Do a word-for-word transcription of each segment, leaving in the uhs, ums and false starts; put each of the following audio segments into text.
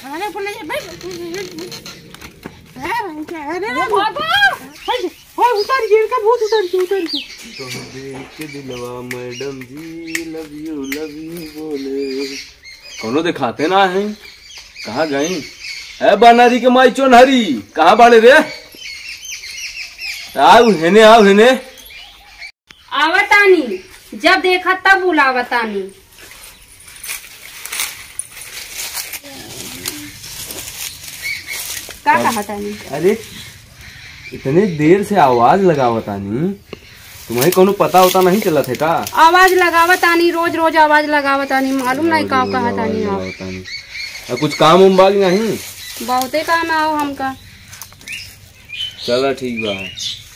अरे, बोले, भाई, अरे, अरे, अरे, बाबा! हट, ओए, उतार के, इनका भूत उतार के, उतार के। तुम देख के दिलवा, मैडम जी, love you, love you बोले। कौनो देखाते ना है, कहाँ गई? ए, बनारी के माई चोनहरी, कहाँ बाड़े रे? आउ हेने, आउ हेने। आवतानी, जब देखा तब बुलावतानी। का अरे, कहतानी? अरे, इतने देर से आवाज लगावतानी, तुम्हें कौनो पता उता नहीं चलत है का? आवाज लगावतानी, रोज रोज आवाज लगावतानी, मालूम नहीं का आवाज कहतानी आप। लगावतानी। आ, कुछ काम उम बा कि नहीं? बहुते काम आओ हमका। चला ठीक बा।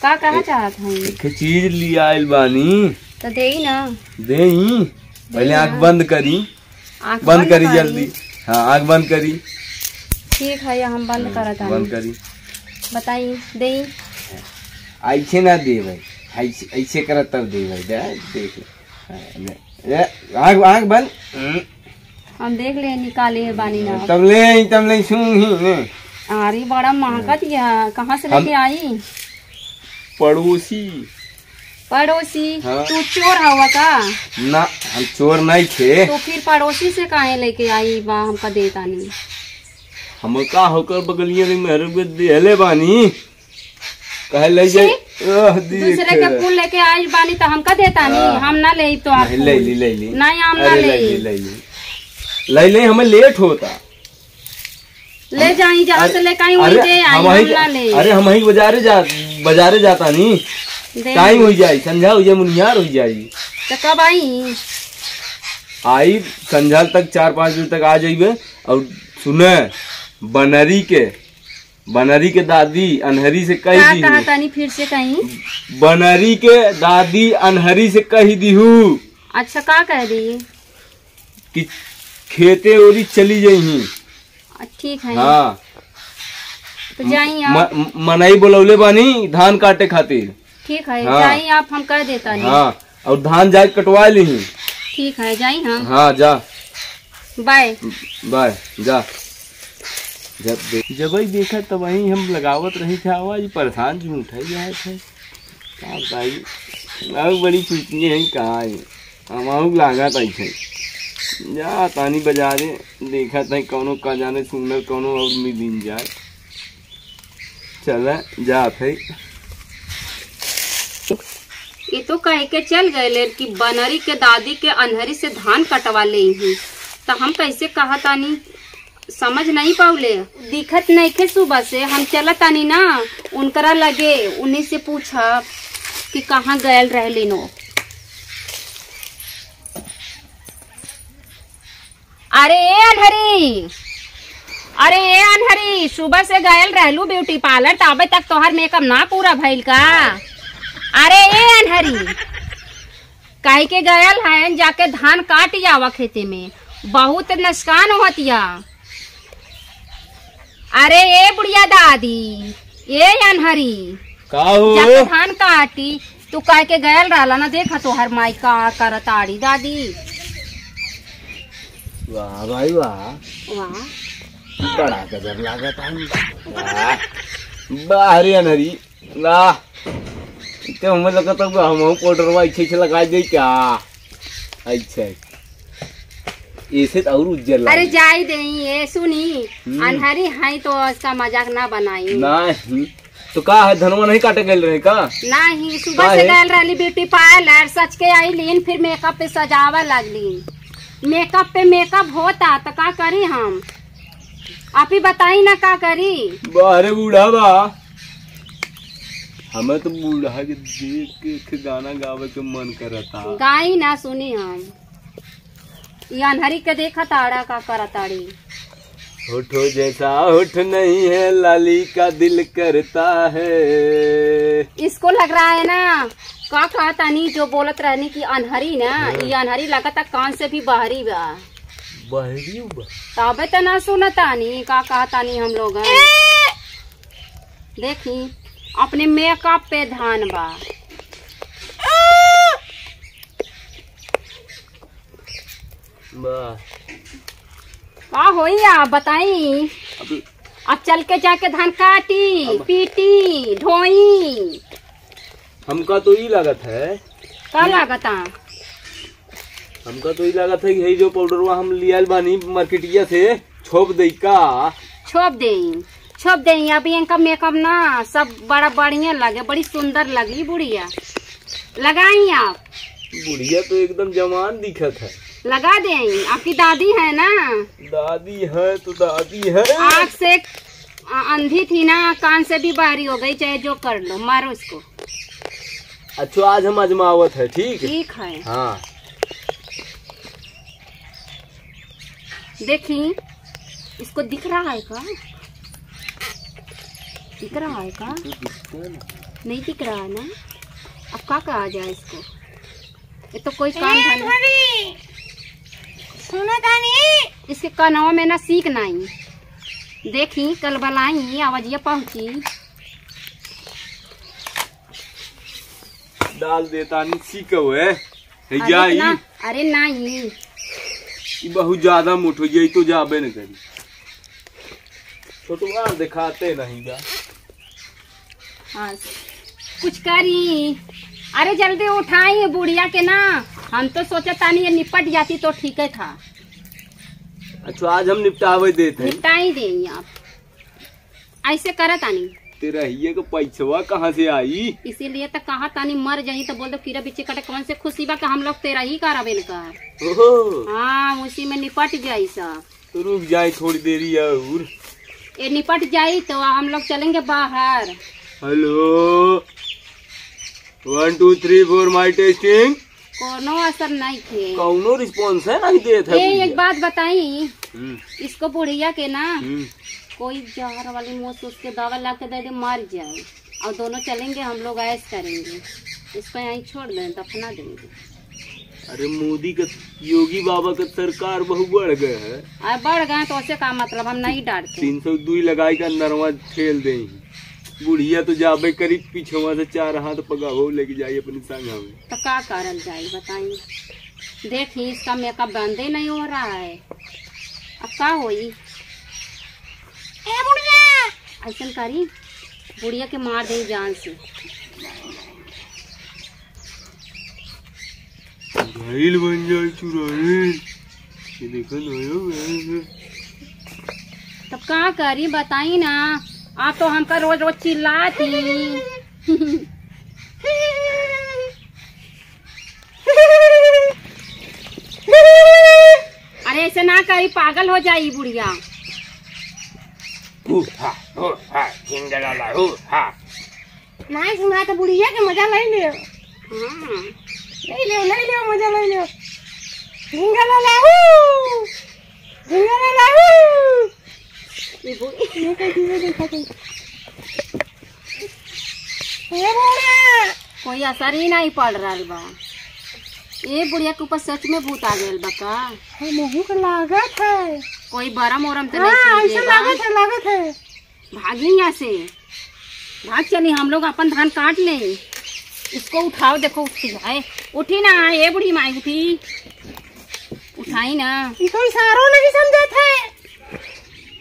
का कहा ए-, चाहत हई? एक चीज लिया आइल बानी। तो देई ना। देई? पहले देई आँख ना। बंद करी। आँख बंद बंद करी करी। जल्दी। हाँ, आँख बंद करी। ठीक है, हम बंद हम्म, करत हनी। बंद करी। बताई, देई? ऐसे ना दे भाई, ऐसे, ऐसे करत तब दे भाई, दे, देख ले। हाँ, ले, ले, आँख, आँख बंद। हम्म। हम देख ले, निकाले बानी ना। तब ले, तब ले, सुन ही ने। अरे, बड़ा महकत या, कहाँ से हम लेके आई? पड़ोसी। पड़ोसी? हाँ। तू चोर हवा का? ना, हम चोर नहीं थे। तो फिर पड़ोसी से काहे लेके आई बा, हमका देता नहीं? हम का होकर बगलिया में मेहर के देहले बानी। कहे ले जाई। छी, ओह, देख दूसरे के रे। फूल लेके आइल बानी त हमका देता नहीं, हाँ। हम ना लेई तो आप नहीं, ले फूल। ली, ले ली। नहीं, हम ना अरे, ले लेई। ली, ले ली। ले ले, हमें लेट होता। ले जाई, जहाँ अरे, से लेके आई, वहीं अरे, दे आई, हम हम वहीं, ना लेई। अरे, हम वहीं बाजारे जा, बाजारे जाता नहीं। दे। टाइम हो जाई, संझा हो जाई, मुनियार हो जाई। तो कब आई? आई, संझा तक, चार पाँच बजे तक आ जाइबे। और सुने, बनरी के बनरी के दादी अनहरी से कह का दिहू। कहा तनी फिर से कहीं? बनरी के दादी अनहरी से कह दिहू। अच्छा, का कह दी? कि खेते ओरी चली जइहीं। आ, ठीक है। हाँ। तो जाई आप। म-, मनई बोलौले बानी धान काटे खातिर। ठीक है, हाँ। जाई आप, हम कह देता नहीं। हाँ, और धान जाके कटवा लीहीं। ठीक है, जाई हम। हाँ, जा। बाय। बाय, जा। जब दे-, जब ही देखा तब वहीं हम लगावत रही थे आवाज, परेशान जो उठाई आए थे। का बताई, अब बड़ी चुटनी है, कहाँ है? हम आहू लागत आई थे। जा तानी बाजारे, देखा था कौनो का जाने सुंदर कौनो और मिल जाए। चला, जात है। ये तो कह के चल गए लेर कि बनरी के दादी के अनहरी से धान कटवा लेइहीं, त हम कैसे कहा तानी, समझ नहीं पाउले। दिखत नइखे सुबह से, हम चला तानी ना उनकरा लगे, उन्हीं से पूछब कि कहाँ गयल रहलिन ओ। अरे ए अनहरी, अरे ए अनहरी, सुबह से गयल रहलू ब्यूटी पार्लर, त अबे तक तोहर मेकअप ना पूरा भइल का? अरे ए अनहरी, काहे के गयल है, जाके धान काट आवा खेते में, बहुत नुकसान होतिया। अरे ए बुढ़िया दादी, ए अनहरी, का हो? जाके धान काटी, तू कह के गयल रहला ना, देखा तोहर माई का करताड़ी दादी। वाह भाई वाह। वाह। बड़ा गजब लागत है। वाह। वाह रे अनहरी, वाह। इतने हमें लगता है हमहू पाउडरवा अच्छे से लगाई दे क्या? अच्छा। ऐसे तो और उज्जर अरे लागे। जाई देई, ए सुनी, हम्म। अनहरी है तो इसका मजाक ना बनाई। नहीं, तो का है, धनवा नहीं काटे गइल रहे का? नहीं, सुबह का से है? गइल रहली ब्यूटी पार्लर, सज के आई लीन, फिर मेकअप पे सजावा लगली। मेकअप पे मेकअप होता तो का करी हम? आप ही बताई ना का करी? बाहरे बूढ़ा बा, हमें तो बूढ़ा के देख के एक गाना गावे के मन करता। गाई ना, सुनी हम। ई अन्हरी के देखा ताड़ा का करताड़ी। होठों जैसा होठ नहीं है, लाली का दिल करता है। इसको लग रहा है ना, का कहतानी जो बोलत रहनी कि अन्हरी ना, हाँ। ई अन्हरी लगता कान से भी बहरी बा। बहरी बा। तबे त ना सुनतानी, का कहतानी हम लोग। देखी, अपने मेकअप पे ध्यान बा। बा। का होई आप बताई? अब अब चल के जाके धान काटी, अब पीटी, ढोई। हमका तो ई लागत है का कि लागत है? हमका तो ई लागत है कि हई जो पाउडरवा हम लियाल बानी मार्केटिया से, छोप देई का? छोप देई, छोप देई। अभी इनका मेकअप ना सब बड़ा बढ़िया लगे, बड़ी सुंदर लगी बुढ़िया। लगाई आप। बुढ़िया तो एकदम जवान दिखत है। लगा देई, आपकी दादी है ना? दादी है तो दादी है। आँख से अ-, अंधी थी ना, कान से भी बहरी हो गई, चाहे जो कर लो, मारो इसको। अच्छा, आज हम आजमावत है, ठीक है? ठीक है। हाँ। देखी, इसको दिख रहा है का? दिख रहा है का? नहीं दिख रहा है ना? अब का कहा जाए इसको? ये तो कोई काम ए, धंधा भाभी, सुनो तानी। इसके कानवा में ना सीख नाई। देखी, कल बलाई, आवाजिया पहुँची। डाल देता नी सीखो है। है अरे जाई। इतना, अरे नाई। ई बहुत ज्यादा मोट हो जाई तो जाबे न करी। छोटुआ दिखाते नहीं जा। हाँ, कुछ करी। अरे जल्दी उठाई ये बुढ़िया के ना, हम तो सोचे तानी ये निपट जाती तो ठीक है था। अच्छा, आज हम निपटावे देत हैं। निपटाई देई आप, ऐसे करत तानी। तेरा हिये के पैसवा कहाँ से आई? इसीलिए तो कहा तानी मर जाई तो बोल दो कीड़ा बिच्छी कटे, कौन से खुशी बा कि हम लोग तेरा ही करब इनका। ओहो। हाँ, उसी में निपट जाई सब। तो रुक जाए थोड़ी देरी और। ये निपट जाई तो हम लोग चलेंगे बाहर। Hello, one two three four, my testing। कोनो असर नहीं थे। कौनो response है नहीं देत है ए, बुढ़िया। एक बात बताई, हम्म। इसको बुढ़िया के ना हम्म। कोई जहर वाली मोस उसके दवा ला के दे दे, मर जाए, और दोनों चलेंगे, हम लोग ऐश करेंगे। इसको यहीं छोड़ दें, दफना देंगे। अरे मोदी का, योगी बाबा का सरकार बहु बढ़ गए है। अरे बढ़ गए तो उसे का मतलब, हम नहीं डांटते। तीन सौ दुई लगाई का नरवा ठेल दे। बुढ़िया तो जाबे करी, पीछवा से चार हाथ पगावो लेके जाई अपनी संग में। तो का करल जाई बताई? देखी इसका मेकअप बंदे नहीं हो रहा है, अब का होई? ए बुढ़िया, ऐसन करी बुढ़िया के मार दे जान से। घायल बन जाए चुड़ैल। ये देखो ना, यो, यो, यो। तब का करी बताई ना, आप तो हमका रोज रोज चिल्लाती। अरे ऐसे ना करी, पागल हो जाई बुढ़िया। हू हा, हू हा, झिंगलाला, हू हा। नाई सुना तो बुढ़िया के मजा ले ले। हाँ। ले ले, ले ले, मजा ले ले। झिंगलाला हू, झिंगलाला हू। ये बु-, ये कह दिए, देखा तो। हे बुढ़िया। कोई असर ही नहीं पड़ रहल बा। ए बुढ़िया के ऊपर सच में भूत आ गइल बा का? हमहू के लागत है। कोई बरम ओरम तो हाँ, नहीं ऐसा लागत है, लागत है। भागी यहाँ से, भाग चली, हम लोग अपन धान काट लें। इसको उठाओ, देखो उठती है, उठी ना, ए बूढ़ी माई उठी, उठाई ना। ई तो इशारो नहीं समझत है,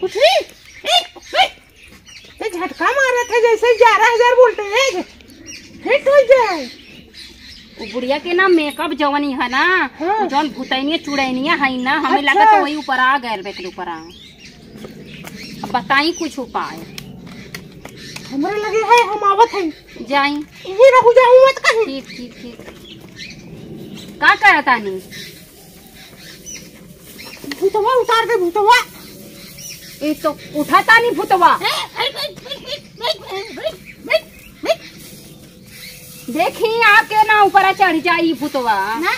उठी। ए, ए, ये झटका मारत है जैसे ग्यारह हजार वोल्टेज हिट हो जाए। वो बुढ़िया के ना मेकअप जवनी है ना, हाँ। वो जौन भुतैनिया चुड़ैनिया है ना, हमें अच्छा। लगा तो वही ऊपर आ गए, बेकरे ऊपर आ। अब बताई कुछ उपाय। हमरे लगे है, हम आवत हैं। जाई। ये रहू जाऊ मत कहीं। ठीक, ठीक, ठीक। का करत आनी? भूतवा उतार दे, भूतवा। ये तो उठाता नहीं भूतवा। देखी, आपके ना ऊपर चढ़ जाई भूतवा। ना,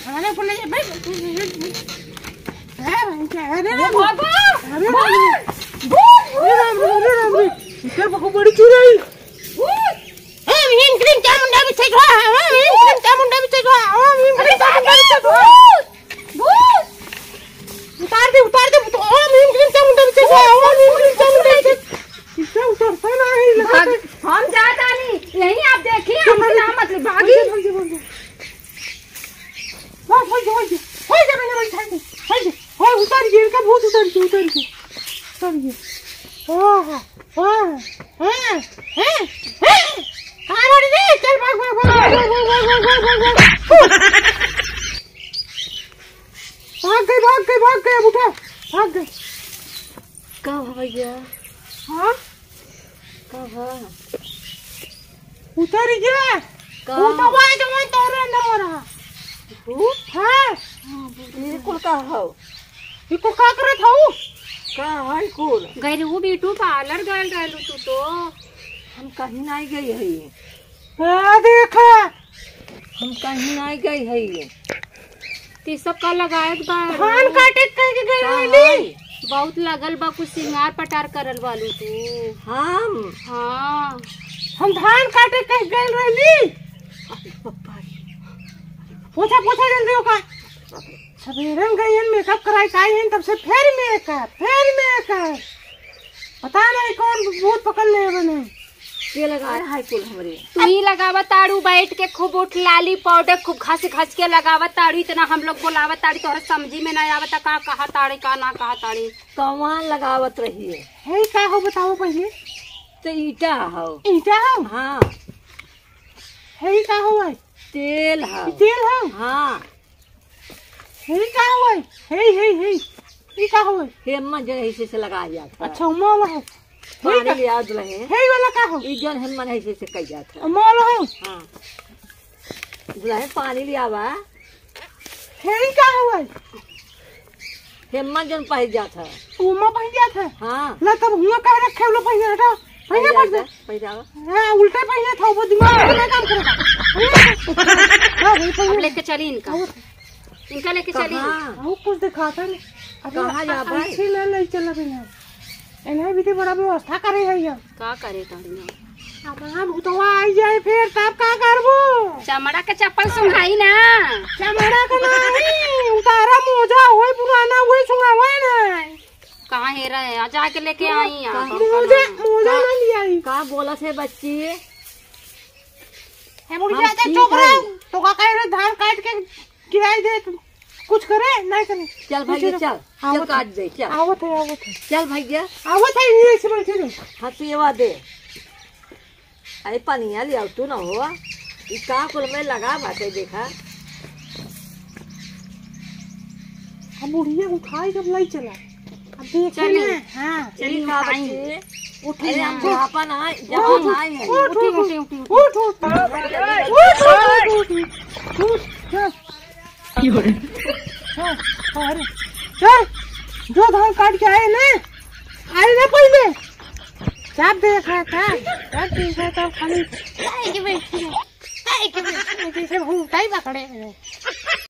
हमारे ऊपर नहीं, बैठ, बैठ, बैठ, बैठ, बैठ। अरे, अरे, अरे, अरे, बाबा! अरे, बाबा! अरे, राम रे, अरे, राम रे। इधर बहुत बड़ी चुड़ैल। ओम ह्रीं क्लीं चामुंडा बिच्छे स्वाहा, ओम ह्रीं क्लीं चामुंडा बिच्छे स्वाहा, ओम ह्रीं क्लीं चामुंडा बिच्छे स्वाहा। भूत! उतार दे, उतार दे, भूत। ओम ह्रीं क्लीं चामुंडा बिच्छे स्वाहा, ओम ह्रीं क्लीं चामुंडा बिच्छे। इससे उतरता ना है, लगा भाग, के। हम जाता नहीं, यहीं आप देखिए, हम भाग, ना मतलब भागी। भाग, भाग, भाग, भाग। बस, हो गया, हो गया, हो गया, मैंने बैठा के, हो गया, हो उतर गया, इनका भूत उतर गया, ओहो, ओहो, हैं, हैं, हैं? कहाँ बाड़ी रे? चल, भाग, भाग। भाग गई, भाग गई, भाग गई, अब उठा, भाग गई। का भा भैया? हाँ? का भा? उतर गया। का? भूतवा जवन तोरे अंदर हो रहा। भूत? हाँ। हाँ, भूत। ये कुल का हौ? ये कुल का करत हऊ? का है कुल? गैरू बिटू पार्लर गइल रहलू तू तो। हम कहीं नाई गई हई। आ, देखा। हम कहीं नाई गई हई। ती सब का लगायत बा? धान काटे कह के गई का रहली। है? बहुत लगल बा, कुछ सिंगार पटार करल बालू तू। हम? हाँ। हम धान काटे कह के गई रहली। अरे पप्पा रे। पोछा, पोछा जल्दी ओका। सबेरे में गई हन मेकअप कराई के आई हन, तब से फेर मेकअप, फेर मेकअप। पता नहीं कौन भूत पकड़ ले बने। के लगाए है कुल हमरे। तू ही लगावत ताड़ू बैठ के, खूब उठ लाली पाउडर खूब घस घस के लगावत ताड़ू, इतना हम लोग बोलावत ताड़ी, तोहरे समझी में ना आवत का कहा ताड़ी का ना कहा ताड़ी। कौन लगावत रही है? है का हो बताओ पहले। तो ईटा हो। ईटा हो? हाँ। है का हो भाई? तेल हो। तेल हो? हाँ। हे का होई? हे, हे, हे। ई का होई? हेम्मा जो ऐसे से लगाया जात है। अच्छा, उमा वाला है। पानी का? ले आओ दुल्हन। हे वाला का हो? ई जौन हेम्मा ऐसे से कई जात है। उमा वाला हो? हाँ। दुल्हन पानी ले आवा। हे का होई? हेम्मा जौन पहिर जात है। उमा पहिर जात है? हाँ। ला तब हुआ काहे रखे हो लो पहिर हटा। पहिरे पहिरे पड़ दे। जाता, पहिरे आवा। हाँ, उल्टे पहिरे था, वो दिमाग में ना काम करेगा। हाँ, वही पहिरे। अब लेके चली इनका। वो इनका लेके चली। कहाँ? वो कुछ दिखाता नहीं। अरे, कहाँ आ-, जाबे? ऐसे ना ले चला बिना। इन्हें भी तो बड़ा व्यवस्था करे है यार। का करे तारी? अब हाँ, भूतवा आई जाए फिर तब का करबो? चमड़ा के चप्पल सुंघाई ना। चमड़ा के नहीं, उतारा मोजा होई पुराना, वही सुंघावा ना। कहाँ हेरा है? आ, जाके लेके आई आप, हम मोजा, करना। मोजा का, ना ले आई। का बोलत है बच्ची? हे बुढ़िया, हम जा ठीक चुप रहे। है। तो का कहे रे, धान काट के गिराई दे, कुछ करे, नहीं करे। चल भैया, चल, चल आवत है। काट दे, चल। आवत है, आवत है। चल भैया। आवत है, ये ऐसे बैठे रहे। हाँ, तू ये दे। अरे पनिया ले आव तू ना हो, ई का कुल में लगा बाटे देखा। हम बुढ़िया उठाई जब लई चला। अब देखे चली। ना, हाँ। चली ई का उठाई। बच्ची? उठी अरे ना। हम बुढ़ापा ना, उठ, जवान उठ, ना है। उठ, उठी, उठ, उठी, उठी, उठी। उठ, उठ। उठ, उठ, उठ, उठ, उठ। उठ, चल। की हो रे? हाँ, अरे, चल, जो धान काट के आए ना, आए ना पहले। क्या देख रहा था? क्या देख रहा था? खाली काहे के बैठी है? काहे के बैठी है? जैसे भूत ही पकड़े हैं।